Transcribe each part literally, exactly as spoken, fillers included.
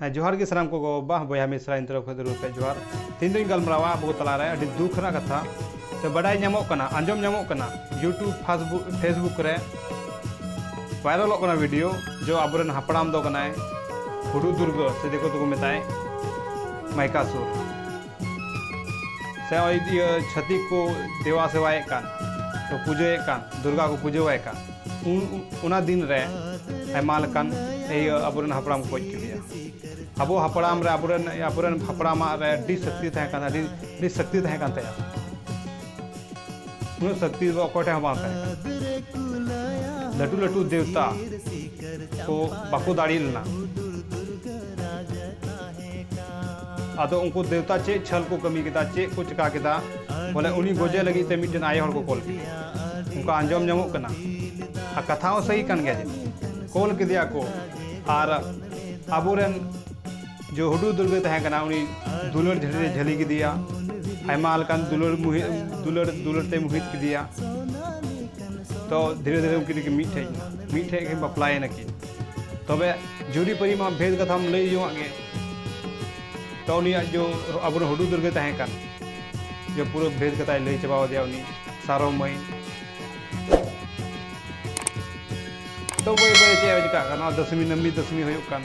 ᱦᱮᱸ, ᱡᱚᱦᱟᱨ ᱜᱮ ᱥᱟᱱᱟᱢ ᱠᱚ ᱜᱚ ᱵᱟᱵᱟ, ᱵᱚᱭᱦᱟ ᱢᱤᱥᱨᱟ, ᱤᱧ ᱛᱚᱨᱚᱯ ᱠᱷᱚᱱ ᱫᱚ ᱨᱩᱯᱮ ᱡᱚᱦᱟᱨ᱾ ᱛᱮᱦᱮᱧ ᱫᱚᱧ ᱜᱟᱞᱢᱟᱨᱟᱣᱟ ᱟᱵᱚ ᱛᱟᱞᱟᱨᱮ ᱟᱹᱰᱤ ᱫᱩᱠ ᱨᱮᱱᱟᱜ ᱠᱟᱛᱷᱟ᱾ ᱥᱮ ᱵᱟᱰᱟᱭ ᱧᱟᱢᱚᱜ ᱠᱟᱱᱟ, ᱟᱸᱡᱚᱢ ᱧᱟᱢᱚᱜ ᱠᱟᱱᱟ, YouTube, Facebook, Facebook ᱨᱮ ᱵᱷᱟᱭᱨᱟᱞᱚᱜ ᱠᱟᱱᱟ ᱵᱷᱤᱰᱤᱭᱳ, ᱡᱮ ᱟᱵᱚᱨᱮᱱ ᱦᱟᱯᱲᱟᱢ ᱫᱚ ᱠᱟᱱᱟᱭ ᱦᱩᱰᱩ ᱫᱩᱨᱜᱟᱹ, ᱥᱮ ᱫᱤᱠᱩ ᱛᱮᱠᱚ ᱢᱮᱛᱟᱭ ᱢᱟᱭᱠᱟᱥᱩᱨ᱾ ᱥᱮ ᱱᱚᱜᱼᱚᱭ ᱤᱭᱟᱹ ᱪᱷᱟᱹᱛᱤᱠ ᱠᱚ ᱫᱮᱣᱟ ᱥᱮᱣᱟᱭᱮᱫ ᱠᱟᱱ, ᱠᱚ ᱯᱩᱡᱟᱹᱭᱮᱫ ᱠᱟᱱ, ᱫᱩᱨᱜᱟ ᱠᱚ ᱯᱩᱡᱟᱹᱣᱟᱭ ᱠᱟᱱ, ᱩᱱ, ᱚᱱᱟ ᱫᱤᱱ ᱨᱮ ᱟᱭᱢᱟ ᱞᱮᱠᱟᱱ ᱤᱭᱟᱹ ᱟᱵᱚᱨᱮᱱ ᱦᱟᱯᱲᱟᱢ ᱠᱚ ᱜᱚᱡ ᱠᱮᱫᱮᱭᱟ᱾ ᱟᱵᱚ ᱦᱟᱯᱲᱟᱢ ᱨᱮ, ᱟᱵᱚᱨᱮᱱ, ᱟᱵᱚᱨᱮᱱ ᱦᱟᱯᱲᱟᱢᱟᱜ ᱨᱮ ᱟᱹᱰᱤ ᱥᱚᱠᱛᱤ ᱛᱟᱦᱮᱸ ᱠᱟᱱᱟ, ᱟᱹᱰᱤ, ᱟᱹᱰᱤ ᱥᱚᱠᱛᱤ ᱛᱟᱦᱮᱸ ᱠᱟᱱ ᱛᱟᱭᱟ᱾ ᱩᱱᱟᱹᱜ ᱥᱚᱠᱛᱤ ᱫᱚ ᱚᱠᱚᱭ ᱴᱷᱮᱱ ᱦᱚᱸ ᱵᱟᱝ ᱛᱟᱦᱮᱸ ᱠᱟᱱᱟ᱾ ᱞᱟᱹᱴᱩ ᱞᱟᱹᱴᱩ ᱫᱮᱣᱛᱟ ᱠᱚ ᱵᱟᱠᱚ ᱫᱟᱲᱮ ᱞᱮᱱᱟ᱾ ᱟᱫᱚ ᱩᱱᱠᱩ ᱫᱮᱣᱛᱟ ᱪᱮᱫ ᱪᱷᱟᱞ ᱠᱚ ᱠᱟᱹᱢᱤ ᱠᱮᱫᱟ, ᱪᱮᱫ ᱠᱚ ᱪᱮᱠᱟ ᱠᱮᱫᱟ, ᱵᱚᱞᱮ ᱩᱱᱤ ᱜᱚᱡᱮ ᱞᱟᱹᱜᱤᱫ ᱛᱮ ᱢᱤᱫᱴᱮᱱ ᱟᱭᱳ ᱦᱚᱲ ᱠᱚ ᱠᱚᱞ ᱠᱮᱫᱮᱭᱟ᱾ ᱚᱱᱠᱟ ᱟᱸᱡᱚᱢ ᱧᱟᱢᱚᱜ ᱠᱟᱱᱟ, ᱟᱨ ᱠᱟᱛᱷᱟ ᱦᱚᱸ ᱥᱟᱹᱦᱤ ᱠᱟᱱ ᱜᱮᱭᱟ ᱡᱮ ᱠᱚᱞ ᱠᱮᱫᱮᱭᱟ ᱠᱚ᱾ ᱟᱨ ᱟᱵᱚᱨᱮᱱ ᱡᱮ ᱦᱩᱰᱩ ᱫᱩᱨᱜᱟᱹ ᱛᱟᱦᱮᱸ ᱠᱟᱱᱟ, ᱩᱱᱤ ᱫᱩᱞᱟᱹᱲ ᱡᱷᱟᱹᱞᱤ ᱨᱮ ᱡᱷᱟᱹᱞᱤ ᱠᱮᱫᱮᱭᱟ, ᱟᱭᱢᱟ ᱞᱮᱠᱟᱱ ᱫᱩᱞᱟᱹᱲ ᱢᱩᱦᱤ-, ᱫᱩᱞᱟᱹᱲ, ᱫᱩᱞᱟᱹᱲ ᱛᱮ ᱢᱩᱦᱤᱛ ᱠᱮᱫᱮᱭᱟ᱾ ᱛᱚ ᱫᱷᱤᱨᱮ ᱫᱷᱤᱨᱮ ᱩᱱᱠᱤᱱ ᱫᱚᱠᱤᱱ ᱢᱤᱫ ᱴᱷᱮᱡ ᱮᱱᱟ, ᱢᱤᱫ ᱴᱷᱮᱡ ᱠᱤᱱ ᱵᱟᱯᱞᱟᱭᱮᱱᱟ ᱠᱤᱱ᱾ ᱛᱚᱵᱮ ᱡᱩᱨᱤ ᱯᱟᱹᱨᱤ ᱢᱟ ᱵᱷᱮᱫ ᱠᱟᱛᱷᱟᱢ ᱞᱟᱹᱭ ᱡᱚᱝᱟᱜ ᱜᱮ᱾ ᱛᱚ ᱩᱱᱤᱭᱟᱜ ᱡᱮ ᱟᱵᱚᱨᱮᱱ ᱦᱩᱰᱩ ᱫᱩᱨᱜᱟᱹ ᱛᱟᱦᱮᱸ ᱠᱟᱱ, ᱡᱮ ᱯᱩᱨᱟᱹ ᱵᱷᱮᱫ ᱠᱟᱛᱷᱟᱭ ᱞᱟᱹᱭ ᱪᱟᱵᱟ ᱟᱫᱮᱭᱟ ᱩᱱᱤ ᱥᱟᱨᱚ ᱢᱟᱹᱭ᱾ ᱛᱚ ᱵᱟᱹᱭ ᱵᱟᱹᱭ ᱪᱮᱫ ᱮ ᱪᱤᱠᱟᱹᱜ ᱠᱟᱱᱟ, ᱱᱚᱣᱟ ᱫᱚᱥᱢᱤ ᱱᱟᱹᱢᱤ ᱫᱚᱥᱢᱤ ᱦᱩᱭᱩᱜ ᱠᱟᱱ,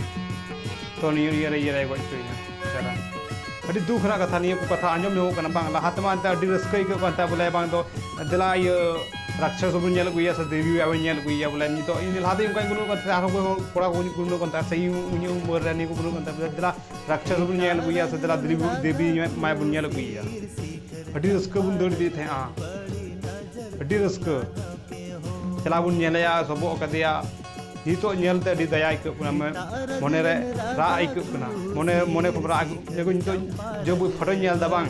ᱛᱚ ᱱᱤᱭᱟᱹ ᱤᱭᱟᱹ ᱨᱮ, ᱤᱭᱟᱹ ᱨᱮ ᱜᱚᱡ ᱦᱚᱪᱚᱭᱮᱱᱟ ᱵᱮᱪᱟᱨᱟ᱾ ᱟᱹᱰᱤ ᱫᱩᱠ ᱨᱮᱱᱟᱜ ᱠᱟᱛᱷᱟ, ᱱᱤᱭᱟᱹ ᱠᱚ ᱠᱟᱛᱷᱟ ᱟᱸᱡᱚᱢ ᱧᱟᱢᱚᱜ ᱠᱟᱱᱟ᱾ ᱵᱟᱝ, ᱞᱟᱦᱟ ᱛᱮᱢᱟ ᱮᱱᱛᱮ ᱟᱹᱰᱤ ᱨᱟᱹᱥᱠᱟᱹ ᱟᱹᱭᱠᱟᱹᱜ ᱠᱟᱱ ᱛᱟᱦᱮᱸᱫ, ᱵᱚᱞᱮ ᱵᱟᱝ ᱫᱚ ᱫᱮᱞᱟ ᱤᱭᱟᱹ ᱨᱟᱠᱪᱟᱥ ᱵᱚᱱ ᱧᱮᱞ ᱟᱹᱜᱩᱭᱟ ᱥᱮ ᱫᱮᱵᱤ ᱟᱭᱳ ᱵᱚᱱ ᱧᱮᱞ ᱟᱹᱜᱩᱭᱟ᱾ ᱵᱚᱞᱮ ᱱᱤᱛᱚᱜ ᱤᱧ ᱞᱟᱦᱟ ᱫᱚ ᱚᱱᱠᱟᱧ ᱜᱩᱱᱟᱹᱱᱚᱜ ᱠᱟᱱ ᱛᱟᱦᱮᱸᱫ, ᱟᱨᱦᱚᱸ ᱠᱚᱲᱟ ᱠᱚ ᱜᱩᱱᱟᱹᱱᱚᱜ ᱠᱟᱱ ᱛᱟᱦᱮᱸᱫ, ᱥᱮ ᱤᱧ ᱩᱱᱤ ᱩᱢᱮᱨ ᱨᱮ ᱱᱤᱭᱟᱹ ᱠᱚ ᱜᱩᱱᱟᱹᱱᱚᱜ ᱠᱟᱱ ᱛᱟᱦᱮᱸᱫ, ᱵᱚᱞᱮ ᱫᱮᱞᱟ ᱨᱟᱠᱪᱟᱥ ᱵᱚᱱ ᱧᱮᱞ ᱟᱹᱜᱩᱭᱟ ᱥᱮ ᱫᱮᱞᱟ ᱫᱮᱵᱤ, ᱫᱮᱵᱤ ᱢᱟᱭ ᱵᱚᱱ ᱧᱮᱞ ᱟᱹᱜᱩᱭᱟ᱾ ᱟᱹᱰᱤ ᱨᱟᱹᱥᱠᱟᱹ ᱵᱚᱱ ᱫᱟᱹᱲ ᱤᱫᱤᱭᱮᱫ ᱛᱟᱦᱮᱸᱫᱼᱟ, ᱟᱹᱰᱤ ᱨᱟᱹᱥᱠᱟᱹ᱾ ᱪᱟᱞᱟᱣ ᱵᱚᱱ ᱧᱮᱞᱮᱭᱟ, ᱥᱚᱵᱚᱜ ᱠᱟᱫᱮᱭᱟ᱾ ᱱᱤᱛᱚᱜ ᱧᱮᱞᱛᱮ ᱟᱹᱰᱤ ᱫᱟᱭᱟ ᱟᱹᱭᱠᱟᱹᱜ ᱠᱟᱱᱟ, ᱢᱚ-, ᱢᱚᱱᱮᱨᱮ ᱨᱟᱜ ᱟᱹᱭᱠᱟᱹᱜ ᱠᱟᱱᱟ, ᱢᱚᱱᱮ, ᱢᱚᱱᱮ ᱠᱷᱚᱱ ᱨᱟᱜ ᱟᱹᱭᱠᱟᱹᱜ ᱠᱟᱱᱟ᱾ ᱱᱤᱛᱚᱜ ᱡᱮ ᱯᱷᱳᱴᱳᱧ ᱧᱮᱞ ᱮᱫᱟ ᱵᱟᱝ,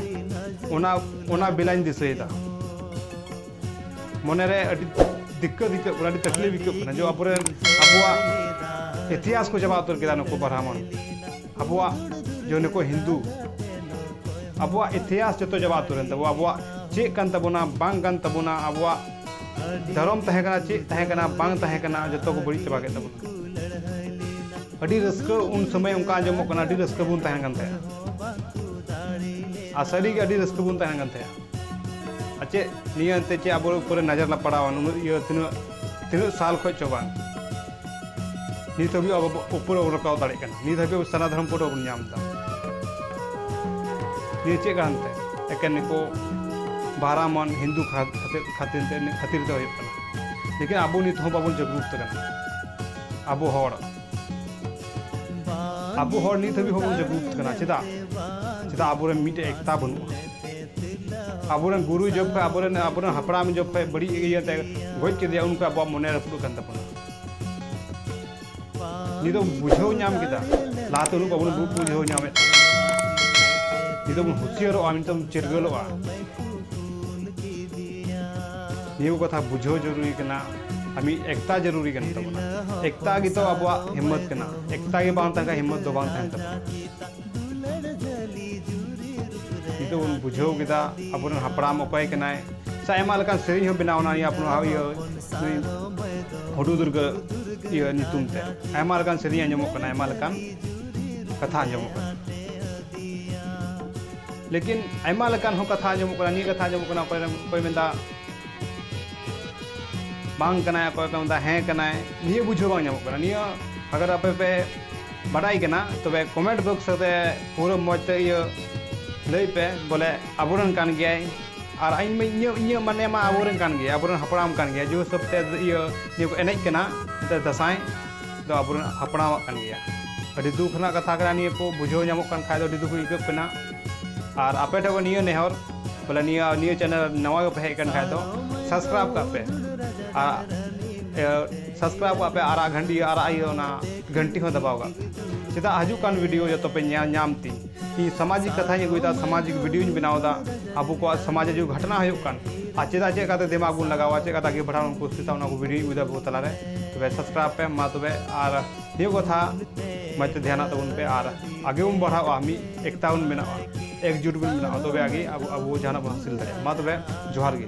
ᱚᱱᱟ, ᱚᱱᱟ ᱵᱮᱞᱟᱧ ᱫᱤᱥᱟᱹᱭᱮᱫᱟ᱾ ᱢᱚᱱᱮᱨᱮ ᱟᱹᱰᱤ ᱫᱤᱠᱠᱟᱹᱛ ᱟᱹᱭᱠᱟᱹᱜ ᱠᱟᱱᱟ, ᱟᱹᱰᱤ ᱛᱟᱠᱞᱤᱯ ᱟᱹᱭᱠᱟᱹᱜ ᱠᱟᱱᱟ, ᱡᱮ ᱟᱵᱚᱨᱮᱱ, ᱟᱵᱚᱣᱟᱜ ᱤᱛᱤᱦᱟᱥ ᱠᱚ ᱪᱟᱵᱟ ᱩᱛᱟᱹᱨ ᱠᱮᱫᱟ ᱱᱩᱠᱩ ᱵᱨᱟᱦᱢᱚᱱ᱾ ᱟᱵᱚᱣᱟᱜ ᱡᱮ ᱱᱩᱠᱩ ᱦᱤᱱᱫᱩ, ᱟᱵᱚᱣᱟᱜ ᱤᱛᱤᱦᱟᱥ ᱡᱚᱛᱚ ᱪᱟᱵᱟ ᱩᱛᱟᱹᱨᱮᱱ ᱛᱟᱵᱚ, ᱟᱵᱚᱣᱟᱜ ᱪᱮᱫ ᱠᱟᱱ ᱛᱟᱵᱚᱱᱟ, ᱵᱟᱝ ᱠᱟᱱ ᱛᱟᱵᱚᱱᱟ, ᱟᱵᱚᱣᱟᱜ ᱫᱷᱚᱨᱚᱢ ᱛᱟᱦᱮᱸ ᱠᱟᱱᱟ, ᱪᱮᱫ ᱛᱟᱦᱮᱸ ᱠᱟᱱᱟ, ᱵᱟᱝ ᱛᱟᱦᱮᱸ ᱠᱟᱱᱟ, ᱡᱚᱛᱚ ᱠᱚ ᱵᱟᱹᱲᱤᱡ ᱪᱟᱵᱟ ᱠᱮᱫ ᱛᱟᱵᱚᱱᱟ᱾ ᱟᱹᱰᱤ ᱨᱟᱹᱥᱠᱟᱹ ᱩᱱ ᱥᱚᱢᱚᱭ ᱚᱱᱠᱟ ᱟᱸᱡᱚᱢᱚᱜ ᱠᱟᱱᱟ, ᱟᱹᱰᱤ ᱨᱟᱹᱥᱠᱟᱹ ᱵᱚᱱ ᱛᱟᱦᱮᱱ ᱠᱟᱱ ᱛᱟᱦᱮᱸᱫ᱾ ᱟᱨ ᱥᱟᱹᱨᱤᱜᱮ ᱟᱹᱰᱤ ᱨᱟᱹᱥᱠᱟᱹ ᱵᱚᱱ ᱛᱟᱦᱮᱱ ᱠᱟᱱ ᱛᱟᱦᱮᱸᱫ᱾ ᱟᱨ ᱪᱮᱫ ᱱᱤᱭᱟᱹ ᱮᱱᱛᱮ ᱪᱮᱫ ᱟᱵᱚ ᱩᱯᱚᱨᱮ ᱱᱟᱡᱟᱨ ᱞᱮ ᱯᱟᱲᱟᱣᱟ, ᱱᱩᱱᱟᱹᱜ ᱤᱭᱟᱹ ᱛᱤᱱᱟᱹᱜ ᱛᱤᱱᱟᱹᱜ ᱥᱟᱞ ᱠᱷᱚᱡ ᱪᱚ ᱵᱟᱝ, ᱱᱤᱛ ᱦᱟᱹᱵᱤᱡ ᱟᱵᱚ ᱩᱯᱚᱨᱮ ᱵᱟᱵᱚᱱ ᱨᱟᱠᱟᱵ ᱫᱟᱲᱮᱭᱟᱜ ᱠᱟᱱᱟ, ᱱᱤᱛ ᱦᱟᱹᱵᱤᱡ ᱟᱵᱚ ᱥᱟᱨᱱᱟ ᱫᱷᱚᱨᱚᱢ ᱠᱳᱰ ᱵᱟᱵᱚᱱ ᱧᱟᱢ ᱮᱫᱟ᱾ ᱱᱤᱭᱟᱹ ᱪᱮᱫ ᱠᱟᱨᱚᱱ ᱛᱮ? ᱮᱠᱮᱱ ᱱᱤᱠᱩ ᱵᱟᱦᱨᱟ ᱢᱚᱱ ᱦᱤᱱᱫᱩ ᱠᱷᱟ-, ᱠᱷᱟᱹᱛᱤᱨ, ᱠᱷᱟᱹᱛᱤᱨ ᱛᱮ, ᱠᱷᱟᱹᱛᱤᱨ ᱛᱮ ᱦᱩᱭᱩᱜ ᱠᱟᱱᱟ᱾ ᱞᱮᱠᱤᱱ ᱟᱵᱚ ᱱᱤᱛ ᱦᱚᱸ ᱵᱟᱵᱚᱱ ᱡᱟᱜᱽᱨᱩᱛ ᱠᱟᱱᱟ᱾ ᱟᱵᱚ ᱦᱚᱲ, ᱟᱵᱚ ᱦᱚᱲ ᱱᱤᱛ ᱦᱟᱹᱵᱤᱡ ᱦᱚᱸ ᱵᱟᱵᱚᱱ ᱡᱟᱜᱽᱨᱩᱛ ᱠᱟᱱᱟ᱾ ᱪᱮᱫᱟᱜ? ᱪᱮᱫᱟᱜ ᱟᱵᱚᱨᱮᱱ ᱢᱤᱫᱴᱮᱡ ᱮᱠᱛᱟ ᱵᱟᱹᱱᱩᱜᱼᱟ᱾ ᱟᱵᱚᱨᱮᱱ ᱜᱩᱨᱩ ᱡᱚᱵ ᱠᱷᱚᱡ, ᱟᱵᱚᱨᱮᱱ, ᱟᱵᱚᱨᱮᱱ ᱦᱟᱯᱲᱟᱢ ᱡᱚᱵ ᱠᱷᱚᱡ ᱵᱟᱹᱲᱤᱡ ᱤᱭᱟᱹᱛᱮ ᱜᱚᱡ ᱠᱮᱫᱮᱭᱟ, ᱩᱱᱠᱩ ᱟᱵᱚᱣᱟᱜ ᱢᱚᱱᱮ ᱨᱟᱹᱯᱩᱫ ᱟᱠᱟᱱ ᱛᱟᱵᱚᱱᱟ᱾ ᱱᱤᱛᱚᱜ ᱵᱩᱡᱷᱟᱹᱣ ᱧᱟᱢ ᱠᱮᱫᱟ, ᱞᱟᱦᱟᱛᱮ ᱩᱱᱟᱹᱜ ᱵᱟᱵᱚᱱ ᱵᱩ-, ᱵᱩᱡᱷᱟᱹᱣ ᱧᱟᱢᱮᱫ ᱛᱟᱦᱮᱸᱫ᱾ ᱱᱤᱛᱚᱜ ᱵᱚᱱ ᱦᱩᱥᱤᱭᱟᱹᱨᱚᱜᱼᱟ, ᱱᱤᱛᱚᱜ ᱵᱚᱱ ᱪᱤᱨᱜᱟᱹᱞᱚᱜᱼᱟ᱾ ᱱᱤᱭᱟᱹ ᱠᱚ ᱠᱟᱛᱷᱟ ᱵᱩᱡᱷᱟᱹᱣ ᱡᱟᱹᱨᱩᱨᱤ ᱠᱟᱱᱟ, ᱟᱨ ᱢᱤᱫ ᱮᱠᱛᱟ ᱡᱟᱹᱨᱩᱨᱤ ᱠᱟᱱ ᱛᱟᱵᱚᱱᱟ᱾ ᱮᱠᱛᱟ ᱜᱮᱛᱚ ᱟᱵᱚᱣᱟᱜ ᱦᱤᱢᱢᱚᱛ ᱠᱟᱱᱟ᱾ ᱮᱠᱛᱟ ᱜᱮ ᱵᱟᱝ ᱛᱟᱦᱮᱸ ᱠᱷᱟᱱ ᱦᱤᱢᱢᱚᱛ ᱫᱚ ᱵᱟᱝ ᱛᱟᱦᱮᱱ ᱛᱟᱵᱚᱱᱟ᱾ ᱱᱤᱛᱚᱜ ᱵᱚᱱ ᱵᱩᱡᱷᱟᱹᱣ ᱠᱮᱫᱟ ᱟᱵᱚᱨᱮᱱ ᱦᱟᱯᱲᱟᱢ ᱚᱠᱚᱭ ᱠᱟᱱᱟᱭ, ᱥᱮ ᱟᱭᱢᱟ ᱞᱮᱠᱟᱱ ᱥᱮᱨᱮᱧ ᱦᱚᱸ ᱵᱮᱱᱟᱣ ᱮᱱᱟ ᱱᱤᱭᱟᱹ ᱟᱵᱚ ᱤᱭᱟᱹ, ᱱᱩᱭ ᱦᱩᱰᱩ ᱫᱩᱨᱜᱟᱹ ᱤᱭᱟᱹ ᱧᱩᱛᱩᱢ ᱛᱮ᱾ ᱟᱭᱢᱟ ᱞᱮᱠᱟᱱ ᱥᱮᱨᱮᱧ ᱟᱸᱡᱚᱢᱚᱜ ᱠᱟᱱᱟ, ᱟᱭᱢᱟ ᱞᱮᱠᱟᱱ ᱠᱟᱛᱷᱟ ᱟᱸᱡᱚᱢᱚᱜ ᱠᱟᱱᱟ᱾ ᱞᱮᱠᱤᱱ ᱟᱭᱢᱟ ᱞᱮᱠᱟᱱ ᱦᱚᱸ ᱠᱟᱛᱷᱟ ᱟᱸᱡᱚᱢᱚᱜ ᱠᱟᱱᱟ᱾ ᱱᱤᱭᱟᱹ ᱠᱟᱛᱷᱟ ᱟᱸᱡᱚᱢᱚᱜ ᱠᱟᱱᱟ, ᱚᱠᱚᱭ ᱨᱮᱱ, ᱚᱠᱚᱭ ᱢᱮᱱᱫᱟ ᱵᱟᱝ ᱠᱟᱱᱟᱭ, ᱚᱠᱚᱭ ᱠᱚ ᱢᱮᱱᱫᱟ ᱦᱮᱸ ᱠᱟᱱᱟᱭ᱾ ᱱᱤᱭᱟᱹ ᱵᱩᱡᱷᱟᱹᱣ ᱵᱟᱝ ᱧᱟᱢᱚᱜ ᱠᱟᱱᱟ᱾ ᱱᱤᱭᱟᱹ ᱟᱜᱟᱨ ᱟᱯᱮ ᱯᱮ ᱵᱟᱰᱟᱭ ᱠᱟᱱᱟ, ᱛᱚᱵᱮ comment box ᱨᱮ ᱯᱩᱨᱟᱹ ᱢᱚᱡᱽ ᱛᱮ ᱤᱭᱟᱹ ᱞᱟᱹᱭ ᱯᱮ, ᱵᱚᱞᱮ ᱟᱵᱚᱨᱮᱱ ᱠᱟᱱ ᱜᱮᱭᱟᱭ᱾ ᱟᱨ ᱤᱧ ᱢᱟ, ᱤᱧᱟᱹᱜ, ᱤᱧᱟᱹᱜ ᱢᱟᱱᱮ ᱢᱟ ᱟᱵᱚᱨᱮᱱ ᱠᱟᱱ ᱜᱮᱭᱟ, ᱟᱵᱚᱨᱮᱱ ᱦᱟᱯᱲᱟᱢ ᱠᱟᱱ ᱜᱮᱭᱟ᱾ ᱡᱮ ᱦᱤᱥᱟᱹᱵ ᱛᱮ ᱤᱭᱟᱹ, ᱱᱤᱭᱟᱹ ᱠᱚ ᱮᱱᱮᱡ ᱠᱟᱱᱟ, ᱮᱱᱛᱮ ᱫᱟᱸᱥᱟᱭ ᱫᱚ ᱟᱵᱚᱨᱮᱱ ᱦᱟᱯᱲᱟᱢᱟᱜ ᱠᱟᱱ ᱜᱮᱭᱟ᱾ ᱟᱹᱰᱤ ᱫᱩᱠ ᱨᱮᱱᱟᱜ ᱠᱟᱛᱷᱟ ᱠᱟᱱᱟ, ᱱᱤᱭᱟᱹ ᱠᱚ ᱵᱩᱡᱷᱟᱹᱣ ᱧᱟᱢᱚᱜ ᱠᱟᱱ ᱠᱷᱟᱡ ᱫᱚ ᱟᱹᱰᱤ ᱫᱩᱠ ᱟᱹᱭᱠᱟᱹᱜ ᱠᱟᱱᱟ᱾ ᱟᱨ ᱟᱯᱮ ᱴᱷᱮᱱ ᱠᱷᱚᱱ ᱱᱤᱭᱟᱹ ᱱᱮᱦᱚᱨ, ᱵᱚᱞᱮ ᱱᱤᱭᱟᱹ, ᱱᱤᱭᱟᱹ channel ᱱᱟᱣᱟ ᱜᱮᱯᱮ ᱦᱮᱡ ᱟᱠᱟᱱ ᱠᱷᱟᱡ ᱫᱚ subscribe ᱠᱟᱜ ᱯᱮ᱾ ᱟᱨ, ᱮ, subscribe ᱠᱟᱜ ᱯᱮ, ᱟᱨᱟᱜ ᱜᱷᱟᱱᱴᱤ, ᱟᱨᱟᱜ ᱤᱭᱟᱹ ᱚᱱᱟ ᱜᱷᱟᱱᱴᱤ ᱦᱚᱸ ᱫᱟᱵᱟᱣ ᱠᱟᱜ ᱯᱮ᱾ ᱪᱮᱫᱟᱜ ᱦᱤᱡᱩᱜ ᱠᱟᱱ video ᱡᱚᱛᱚ ᱯᱮ ᱧᱮᱞ ᱧᱟᱢ ᱛᱤᱧ᱾ ᱤᱧ ᱥᱟᱢᱟᱡᱤᱠ ᱠᱟᱛᱷᱟᱧ ᱟᱹᱜᱩᱭᱮᱫᱟ, ᱥᱟᱢᱟᱡᱤᱠ videoᱧ ᱵᱮᱱᱟᱣ ᱮᱫᱟ, ᱟᱵᱚ ᱠᱚᱣᱟᱜ ᱥᱚᱢᱟᱡᱽ ᱨᱮ ᱡᱩᱫᱤ ᱜᱷᱚᱴᱚᱱᱟ ᱦᱩᱭᱩᱜ ᱠᱟᱱ, ᱟᱨ ᱪᱮᱫᱟᱜ ᱪᱮᱫ ᱠᱟᱛᱮ ᱫᱤᱢᱟᱜᱽ ᱵᱚᱱ ᱞᱟᱜᱟᱣᱟ, ᱪᱮᱫ ᱠᱟᱛᱮ ᱟᱜᱮ ᱵᱟᱲᱦᱟᱣ ᱵᱚᱱ ᱠᱳᱥᱤᱥᱟ, ᱚᱱᱟ ᱠᱚ videoᱧ ᱟᱹᱜᱩᱭᱮᱫᱟ ᱟᱵᱚ ᱛᱟᱞᱟᱨᱮ᱾ ᱛᱚᱵᱮ subscribe ᱯᱮ ᱢᱟ ᱛᱚᱵᱮ, ᱟᱨ ᱱᱤᱭᱟᱹ ᱠᱟᱛᱷᱟ ᱢᱚᱡᱽ ᱛᱮ ᱫᱷᱮᱭᱟᱱᱟᱜ ᱛᱟᱵᱚᱱ ᱯᱮ, ᱟᱨ ᱟᱜᱮ ᱵᱚᱱ ᱵᱟᱲᱦᱟᱣᱟ, ᱢᱤᱫ ᱮᱠᱛᱟ ᱵᱚᱱ ᱵᱮᱱᱟᱣᱟ, ᱮᱠᱡᱩᱴ ᱵᱚᱱ ᱵᱮᱱᱟᱣᱟ, ᱛᱚᱵᱮ ᱟᱜᱮ ᱟᱵᱚ, ᱟᱵᱚ ᱡᱟᱦᱟᱱᱟᱜ ᱵᱚᱱ ᱦᱟᱹᱥᱤᱞ ᱫᱟᱲᱮᱭᱟᱜᱼᱟ᱾ ᱢᱟ ᱛᱚᱵᱮ, ᱡᱚᱦᱟᱨ ᱜᱮ᱾